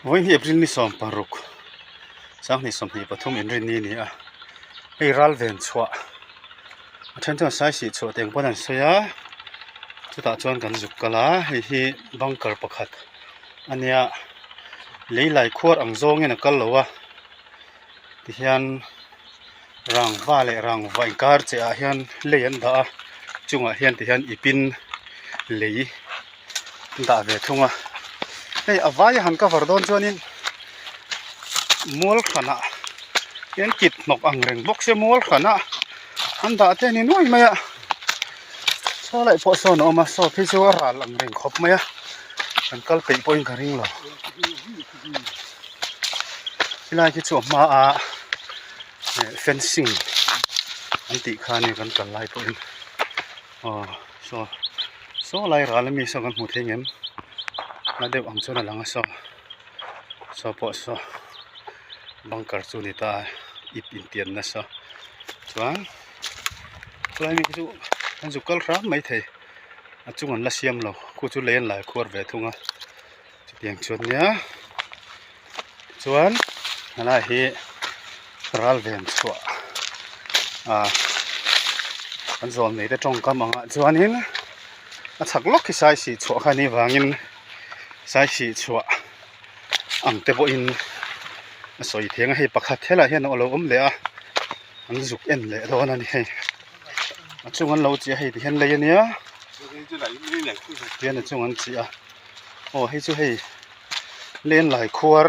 Vawiin April ni 16 2023 inrinni a ni a, hei ral ven chhuah a then chuan sai sih chhuah teng pawn an sawi a, chutah chuan kan zuk kal a, hei hi bunker pakhat a nia lei lai khuar ang zawngin a kal lo a tihian rangva leh rangva inkar che ah hian lei an dah a chungah hian tihian ipin lei an dah ve thung a hei a vai a han cover dawn chuanin mual hranah hian kit hnawk ang reng bawk sia mual hranah an dah te a ni nuai mai a saw laih pawh sawn a awm a saw phei chu a ral ang reng khawp mai a kan kal peih pawhin ka ring lo helai khi chu a hmaah fencing an tih kha a ni kan kal lai pawhin aw saw saw lai ral ami saw kan hmu thei ngem a deuh ang chuan a lang a saw saw pawh saw bunker chu a ni ta a ip intian nasa chuan helai mi khi chu an zuk kal hram maithei a chung an la siam lo khu chu lei an lai khuar ve thung a chutiang chuan nia chuan helai hi ral ven chhuah ah an zawn nei te tawngkam angah chuanin a chhak lawk hi sai sih chhuah kha a nih vangin sai sih chhuah ang te pawhin a sawi theng a hei pakhat helaiah hian a lo awm leh a an zuk en leh dawn a ni hei a chung an lo chiah a hei tihian lei a nia tihian a chung an chiah a aw hei chu hei len lai khuar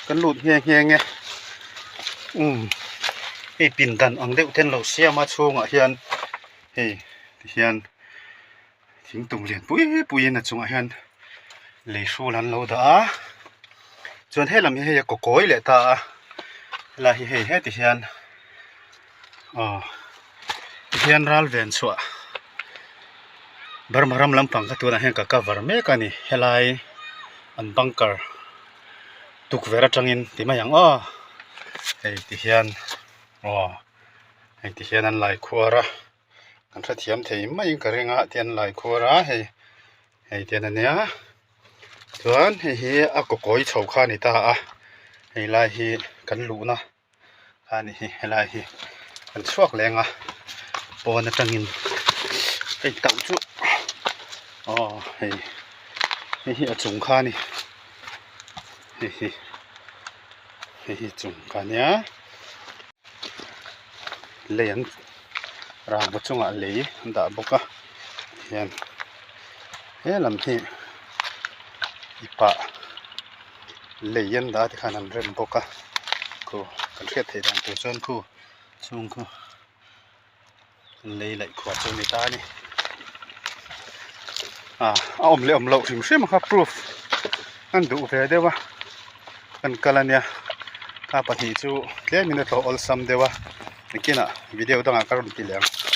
kan lut nghe nghe nge umm hei pindan ang deuh ten lo siam a chhungah hian hei tihian thing tum lian pui pui in a chungah hian lei hrul an lo dah a chuan helam hi hei a kaw kawi leh ta a helai hi hei heti hian aw tihian ral ven chhuah Burma ram lampang kha tunah hian ka cover mek a ni helai an bunker tukverh atangin ti mai ang aw hei tihian aw hei tihian an lai khuar a kan hrethiam thei maiin ka ring a tian lai khuar a hei hei tian a nia chuan hei hi a kaw kawi chho kha a ni ta a hei lai hi kan luhna kha a ni hi helai hi kan chhuak leng a pawn atangin hei tauh chu aw hei hei hi a chung kha a ni hei hi hei hi chung kha a nia. Lei an rangva chungah lei an dah bawk a hian he lam hi ipah lei an dah tikhan an rem bawk a khu kan hriat theih dan tur chuan khu chung khu lei laih khuar chu a ni ta a ni ah a awm leh awm loh hrim hrim kha proof an duh ve deuh a kan kal a nia kha pahnih chu tlemin a tlawh awlsam deuh a nakinah video dangah ka rawn ti leh ang.